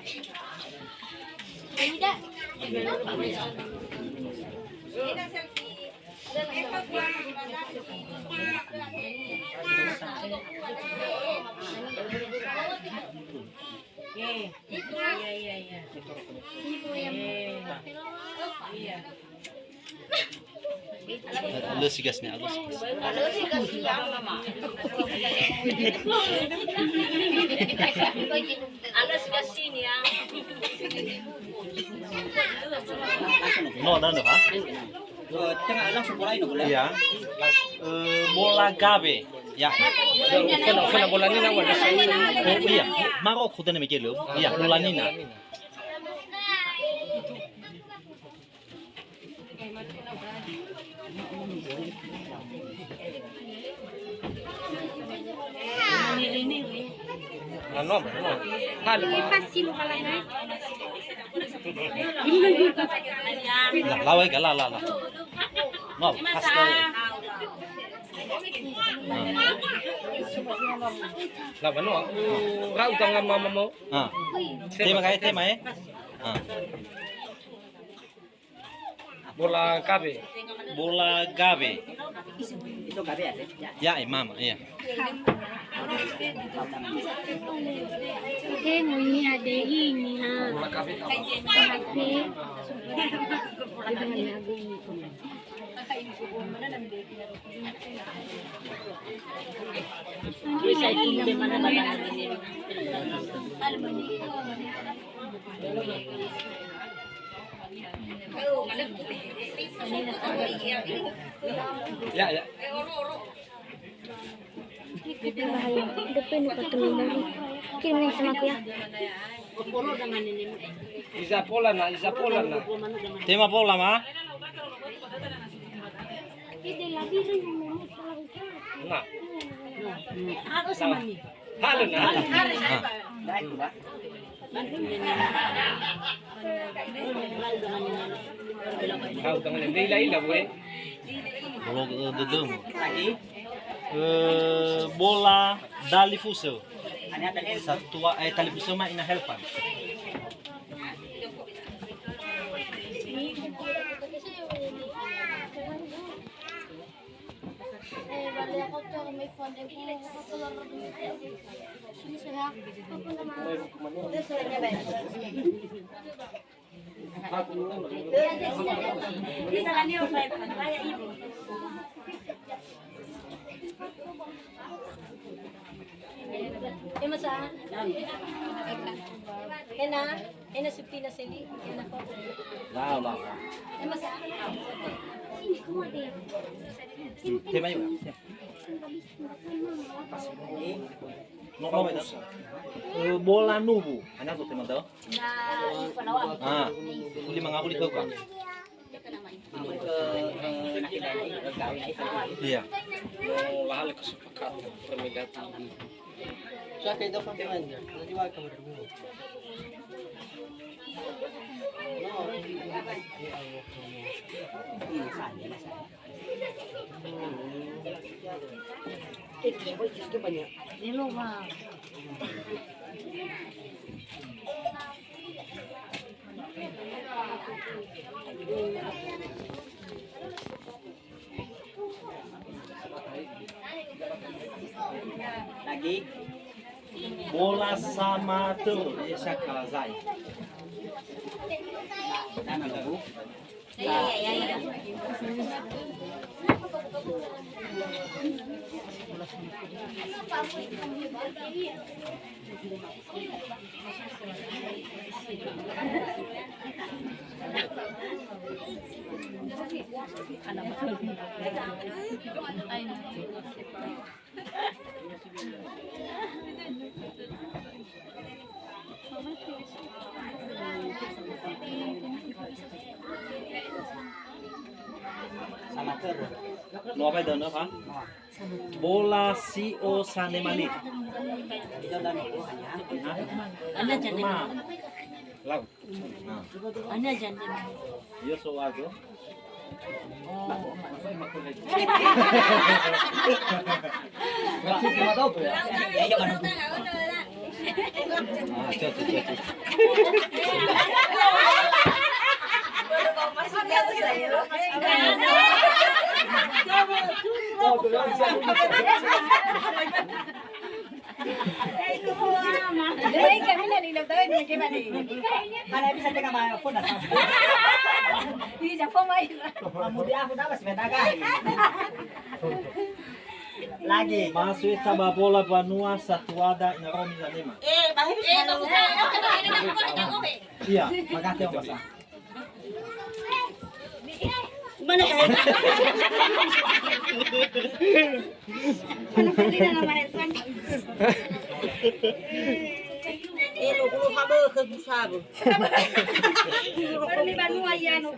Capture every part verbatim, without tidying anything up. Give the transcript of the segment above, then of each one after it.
Iya, iya, iya. Iya. Alus gasnya, alus. Alus gasnya, Mama. Alus gasnya. No, dan apa? Eh, tengah langsung mulai no, boleh? Iya. Eh, bola gabe. Ya. Kena, kena bola nina, wah. Oh, iya. Maro aku tanya mikir lu. Iya, bola nina. Anu, anu. Halo. Lah, lawai ga, la, la, la. No, pas lawai. Lah, anu. Rau tangan mama mau. Ah. Tema kae, tema, eh. Ah. Bola gabe. Bola gabe. Itu gabe ya, Teh? Ya, eh, mama, iya. Tengo ini ada ini, ha. Bola gabe. Oke. Ya, ya. Depan ni patung lima. Kirim yang sama aku ya. Iza pola na, iza pola na. Tema pola, ma? Nah. Harus sama ni. Halo, nah. Harus sama. Kau tangan yang ila-ila, boy. Bola, eh, dede. Eh, bola talifusö. Satua, eh, talifusö ma ina helpan. Ema sa? Ena, ena supina seli, ena kok. Lau, lau. Ema sa? Tema yuk. No, no, no. Eh, bola nubu. Hanya tu tema tu. Nah, ah, uli mangabuli kau kan? Iya. Mau lahal kesepakatan permendagri. Lagi. Bola sama terus, ya, saya kalah saya. Nah, nah, nah, Bu. Sama terus. No apa itu, no apa? Bola sio sane mane. Hah? Lau. Hah? Ania jande. Yo so wago. Oh. Jadi, kami nak di dokter ni, macam mana ni? Mana bisa tengah main phone dah? Ini siapa main? Kamu di aku dah, masih main dagang. Lagi. Masui ita ba bola banua satuada ina romi zanema. Eh, bahaya. Iya, makasih, Om Basa. Mana ka? Mana ka dia nama Elvan? Eh, lo kulo habe ke gusabe. Perlu banua ya no.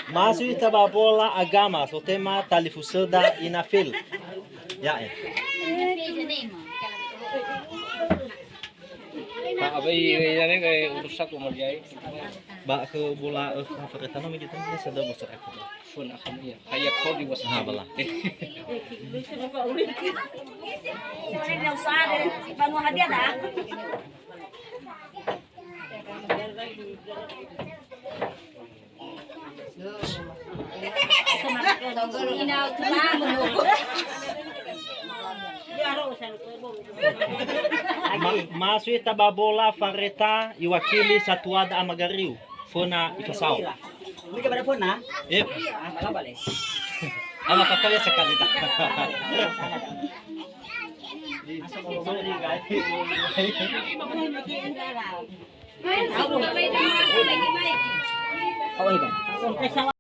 Masui ita ba bola agama, so tema talifusöda ina fil. Ya'e. Ba, apa i, ya, ne, kayak urusak umur jai. Ba, ke bola, eh, apa kata nama gitu, ini sudah bosan aku. Phone akan, iya. Kayak kau di WhatsApp. Ah, bala. Ini nggak usah ada. Bangun hadiah dah. Ma-, masui ita ba bola fareta iwakili satuada Amagariu. Föna ifasao. Ini kepada föna? Yep. Ah, kalau boleh. Ama kata ya sekali dah.